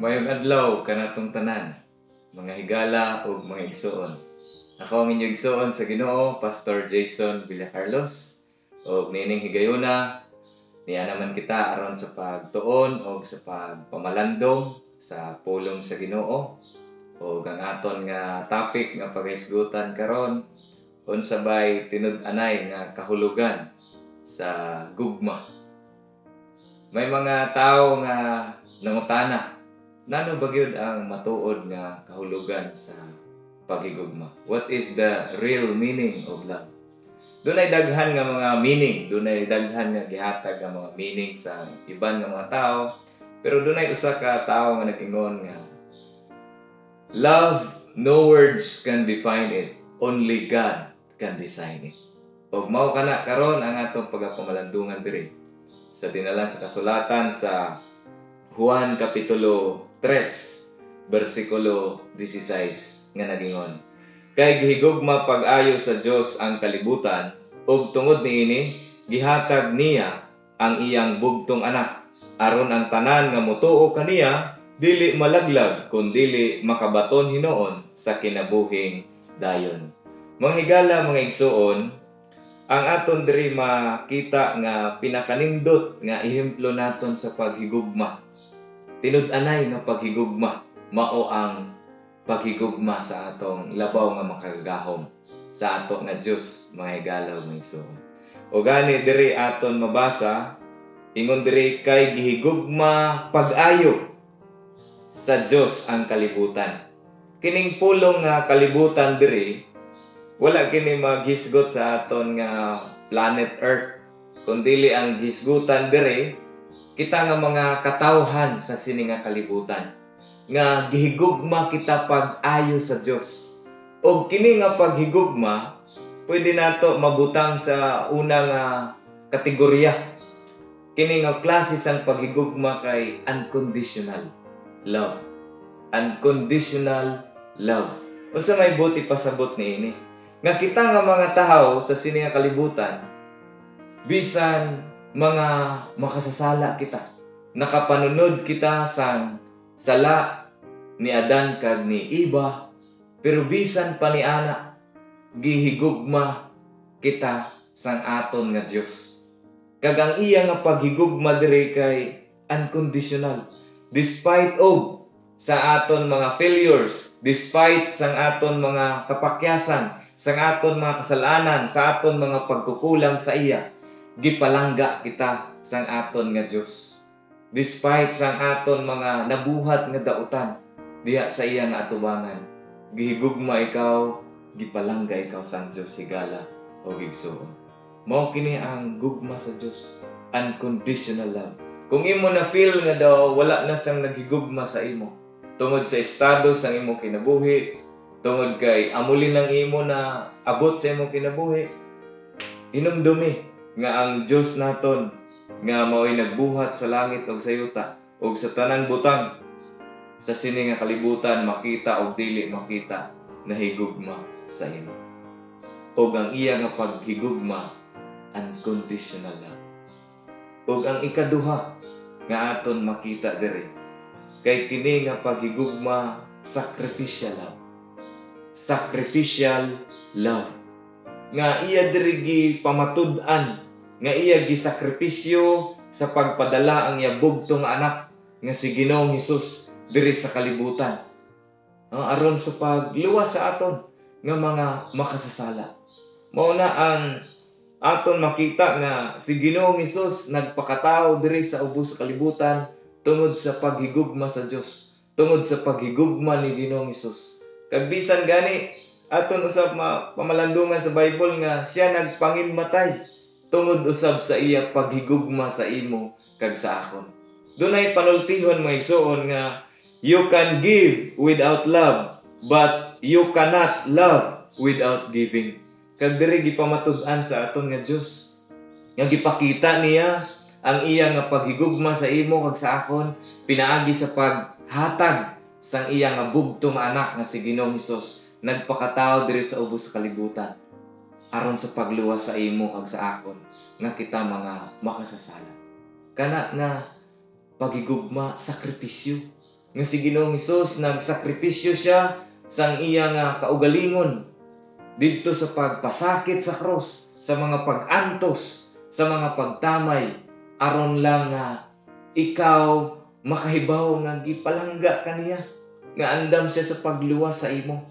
Maayong adlaw kanatong tanan, mga higala ug mga igsuon. Ako ang inyong igsuon sa Ginoo, Pastor Jason Villacarlos. Ug niining higayuna, niya naman kita aron sa pagtuon og sa pagpamalandong sa pulong sa Ginoo. Ug ang aton nga topic nga paghisgutan karon, unsa bay tinud-anay nga kahulugan sa gugma? May mga tawo nga nangutana, nano ba gyud ang matuod nga kahulugan sa paghigugma? What is the real meaning of love? Dunay daghan nga mga meaning, dunay daghan nga gihatag nga mga meaning sa iban nga mga tao, pero dunay usa ka tawo nga nag-ingon nga love, no words can define it, only God can design it. Ug mao kana karon ang atong pagapamalandungan diri sa dinalan sa kasulatan sa Juan Kapitulo 3 bersikulo 16 nga nagingon, "Kay gihigugma pag-ayo sa Dios ang kalibutan ug tungod niini gihatag niya ang iyang bugtong anak aron ang tanan nga motuo kaniya dili malaglag kun dili makabaton hinuon sa kinabuhing dayon." Mga higala, mga igsuon, ang aton diri makita nga pinakanindot nga ehemplo naton sa paghigugma, tinud-anay nga paghigugma, mao ang paghigugma sa atong labaw nga makagagahom, sa ato nga Dios, mga higala, mga igsuon. O gani diri aton mabasa, ingon diri, kay gihigugma pag-ayo sa Dios ang kalibutan. Kining pulong nga kalibutan diri, wala kini maghisgot sa aton nga planet Earth, kundili ang hisgutan diri kita nga mga katawhan sa sini nga kalibutan nga gihigugma kita pag-ayo sa Dios. Og kini nga paghigugma pwede nato mabutang sa una nga kategorya. Kini nga klase sang paghigugma kay unconditional love. Unconditional love. Unsa may buot ipasabot niini? Nga kita nga mga tawo sa sini nga kalibutan, bisan mga makasasala kita, nakapanunod kita sang sala ni Adan kag ni Eva, pero bisan pa ni ana, gihigugma kita sang aton nga Dios. Kag ang iya nga paghigugma diri kay unconditional. Despite of sa aton mga failures, despite sang aton mga kapakyasan, sang aton mga kasalanan, sa aton mga pagkukulang sa iya, gipalangga kita sang aton nga Dios. Despite sang aton mga nabuhat nga dautan diha sa iya nga atubangan, gihigugma ikaw, gipalangga ikaw sang Dios, higala o igsuon. Mao kini ang gugma sa Dios, unconditional love. Kung imo na feel nga daw wala na sang naghigugma sa imo tungod sa estado sang imo kinabuhi, tungod kay amulin ang imo na abot sa imong kinabuhi, hinumdumi nga ang Dios naton nga mao'y nagbuhat sa langit ug sa yuta ug sa tanang butang sa sini nga kalibutan, makita og dili makita, nahigugma sa imo. Ug ang iya nga paghigugma, unconditional love. Ug ang ikaduha nga aton makita diri kay kini nga paghigugma, sacrificial love. Sacrificial love. Nga iya diri gipamatud-an nga iya gisakripisyo sa pagpadala ang iya bugtong anak nga si Ginoong Hesus diri sa kalibutan. Aron sa pagluwas sa aton nga mga makasasala. Mao na ang aton makita nga si Ginoong Hesus nagpakatao diri sa ubos sa kalibutan tungod sa paghigugma sa Dios, tungod sa paghigugma ni Ginoong Hesus. Kag bisan gani aton usab pamalandungan sa Bible nga siya nagpanginmatay tungod usab sa iya paghigugma sa imo kag sa akon. Dunay panultihon, mga igsuon, nga you can give without love, but you cannot love without giving. Kag diri gipamatud-an sa aton nga Dios nga gipakita niya ang iya nga paghigugma sa imo kag sa akon pinaagi sa paghatag sang iya nga bugtong anak nga si Ginoong Hesus, nagpakatao diri sa ubos sa kalibutan aron sa pagluwas sa imo kag sa akon nga kita mga makasasala. Kana nga paghigugma, sakripisyo. Nga si Ginoong Hesus nagsakripisyo siya sang iya nga kaugalingon didto sa pagpasakit sa krus, sa mga pag-antos, sa mga pagtamay, aron lang nga ikaw makahibaw nga gipalangga kaniya, nga andam siya sa pagluwas sa imo.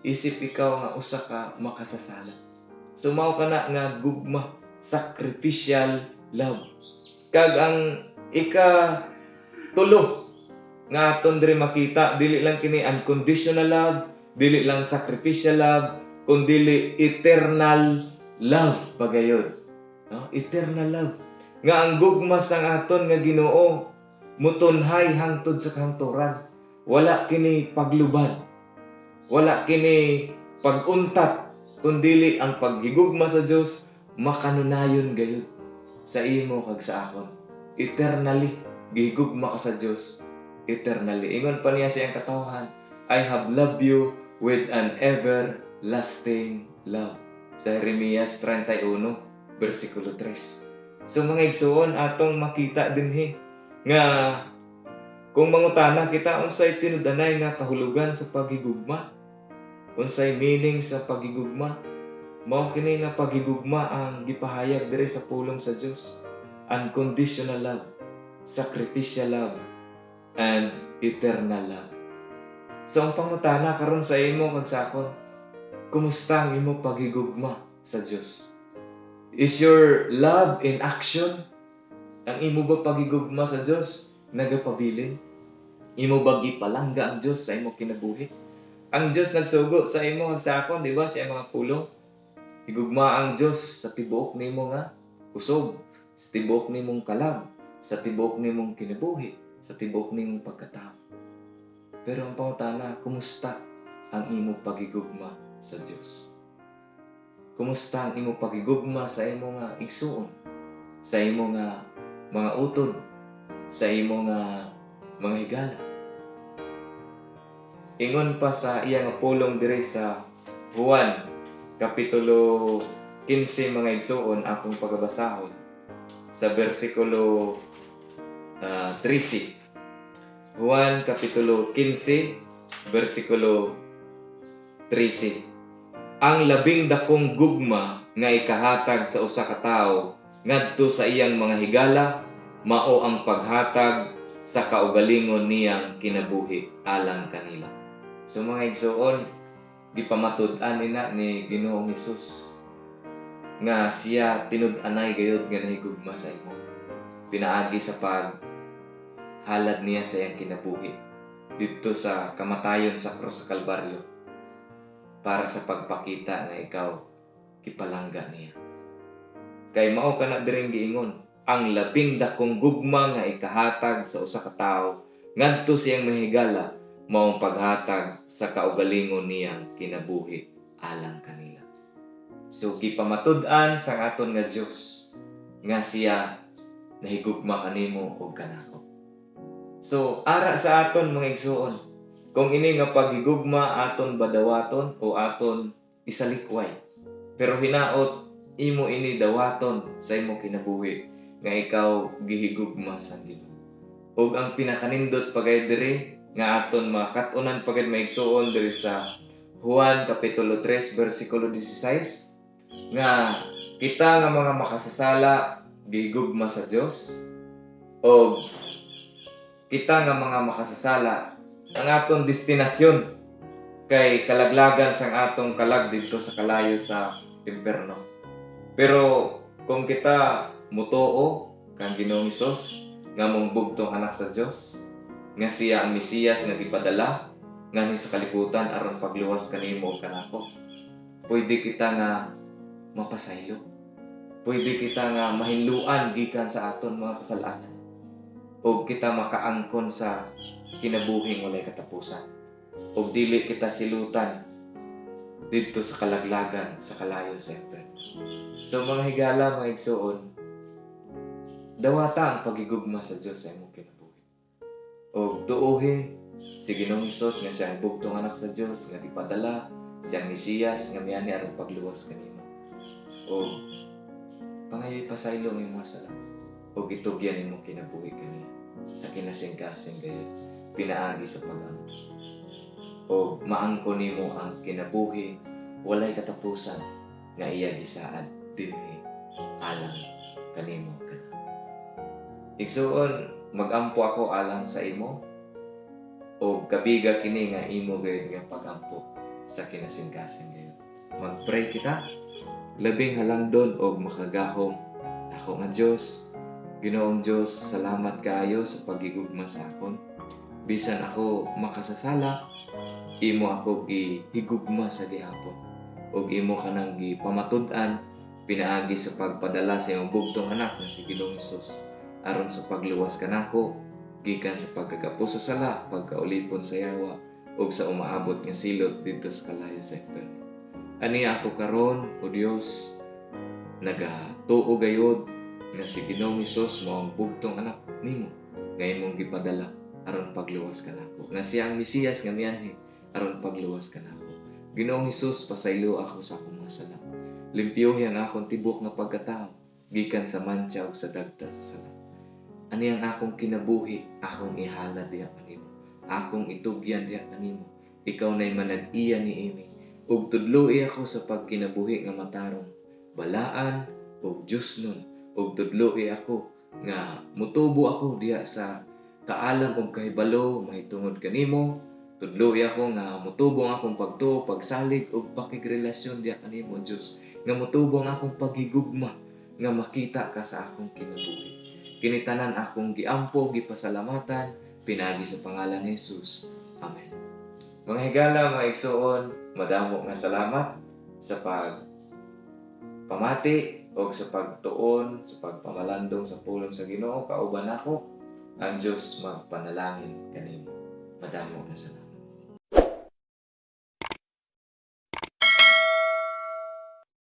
Isip ikaw nga usa ka makasasala. So mao kana nga gugma, sacrificial love. Kag ang ika tulo nga aton diri makita, dili lang kini unconditional love, dili lang sacrificial love, kundili eternal love pagayod. No? Eternal love. Nga ang gugma sang aton nga Ginoo mutunhay hangtod sa kahangturan. Wala kini paglubad. Wala kini paguntat, kundili ang paghigugma sa Dios makanunayon gayud sa imo kag sa akon. Eternally gihigugma ka sa Dios, eternally. Ingon pa niya sa iyang katawhan, "I have loved you with an everlasting love." Sa Jeremias 31 versikulo 3. So mga igsuon, atong makita dinhi nga kung mangutana kita unsay tinud-anay nga kahulugan sa paghigugma, unsay meaning sa paghigugma, mao kini nga paghigugma ang gipahayag diri sa pulong sa Dios. Unconditional love, sacrificial love, and eternal love. So ang pangutana karon sa imo kag sa akon, kumusta ang imo paghigugma sa Dios? Is your love in action? Ang imo ba paghigugma sa Dios nagapabilin? Imo ba gipalangga ang Dios sa imo kinabuhi? Ang Dios nagsugo sa imo kag sa akon, di ba, sa mga pulong? Higugma ang Dios sa tibuok nimo nga kusog, sa tibuok nimong kalag, sa tibuok nimong kinabuhi, sa tibuok nimong pagkatao. Pero ang pangutana, kumusta ang imo paghigugma sa Dios? Kumusta ang imo paghigugma sa imo nga igsuon, sa imo nga mga utod, sa imo nga mga higala? Ingon pa sa iya nga pulong diri sa Juan kapitulo 15, mga igsuon, akong pagabasahon sa bersikulo 13. Juan kapitulo 15 bersikulo 13. Ang labing dakong gugma nga ikahatag sa usa ka tawo ngadto sa iyang mga higala mao ang paghatag sa kaugalingon niyang kinabuhi alang kanila. So mga igsuon, gipamatud-an ina ni Ginoong Hesus nga siya tinud-anay gayud nga nahigugma sa imo. Pinaagi sa pag halad niya sa iyang kinabuhi didto sa kamatayon sa krus sa Kalbaryo para sa pagpakita nga ikaw gipalangga niya. Kay mao kana diring giingon, ang labing dakong gugma nga ikahatag sa usa ka tawo ngadto siyang mahigala maong paghatag sa kaugalingon niyang kinabuhi alang kanila. So gipamatud-an sa aton nga Dios nga siya nahigugma kanimo ug kanako. So ara sa aton, mga igsuon, kung ini nga paghigugma aton badawaton o aton isalikway. Pero hinaot imo ini dawaton sa imo kinabuhi nga ikaw gihigugma sa Ginoo. Ug ang pinakanindot pagay diri nga aton makat-unan pagid, mga igsuon, diri sa Juan kapitulo 3 bersikulo 16, nga kita nga mga makasasala gihigugma sa Dios o kita nga mga makasasala, ang aton destinasyon kay kalaglagan sang atong kalag didto sa kalayo sa impierno. Pero kung kita mutuo kang Ginoong Hesus nga mong bugtong anak sa Dios, nga siya ang Mesiyas nga gipadala nganhi sa kalibutan aron pagluwas kanimo ug kanako, pwede kita nga mapasaylo. Pwede kita nga mahinluan gikan sa aton mga kasalanan ug kita makaangkon sa kinabuhing walay katapusan ug dili kita silutan didto sa kalaglagan sa kalayo sa impierno. So mga higala, mga igsuon, dawata ang pagigugma sa Dios sa imong kinabuhi. Og tuohi si Ginoong Hesus nga siya ang bugtong anak sa Dios nga gipadala, siya ang Mesiyas nga miani aron pagluwas kanimo. Og pangayoy pasaylo ang imong sala ug itugyan imong kinabuhi kaniya sa kinasing-kasing gayud. pinaagi sa pag-ampo. O maangko nimo ang kinabuhi walay katapusan nga iya gisaad dinhi alang kanimo kanako. Igsuon, magampo ako alang sa imo o kabiga kini nga imo gayud nga pagampo sa kinasingkasing ngayon. Magpray kita. Labing halangdon og makagahom ako nga Dios, Ginoong Dios, salamat kaayo sa paghigugma sa akon. Bisan ako makasasala, imo ako gihigugma sa gihapon. Ug imo kanang gipamatud-an pinaagi sa pagpadala sa imong bugtong anak nga si Ginoong Hesus aron sa pagluwas kanako gikan sa pagkagapos sa sala, pagkaulipon sa yawa ug sa umaabot nga silot didto sa kalayo sa impierno. Aniya ako karon, o Dios, nagatuo gayod nga si Ginoong Hesus mao ang bugtong anak nimo nga imong gipadala aron pagluwas kanako. Nga siya ang Mesiyas nga mianhi aron pagluwas kanako. Ginoong Hesus, pasaylo ako sa akong mga sala. Limpyuhi ang akong tibok nga pagkatao gikan sa mantsa ug sa dagta sa sala. Ani ang akong kinabuhi, akong ihalad diha kanimo. Akong itugyan diha kanimo. Ikaw na'y manag-iya niini. Ug tudloi ako sa pagkinabuhi nga matarong, balaan ug Diyosnon. Ug tudloi ako nga mutubo ako diha sa kaalam ug kahibalo mahitungod kanimo. Tudloi ako nga mutubo ang akong pagtuo, pagsalig ug pakigrelasyon diha kanimo, Dios. Nga mutubo ang akong paghigugma nga makita ka sa akong kinabuhi. Kini tanan akong giampo, gipasalamatan, pinaagi sa pangalan ni Jesus. Amen. Mga higala, mga igsuon, madamo nga salamat sa pag pamati o sa pagtuon, sa pagpamalandong sa pulong sa Ginoo. Kauban nako ang Dios magpanalangin kanimo. Madamo nga salamat.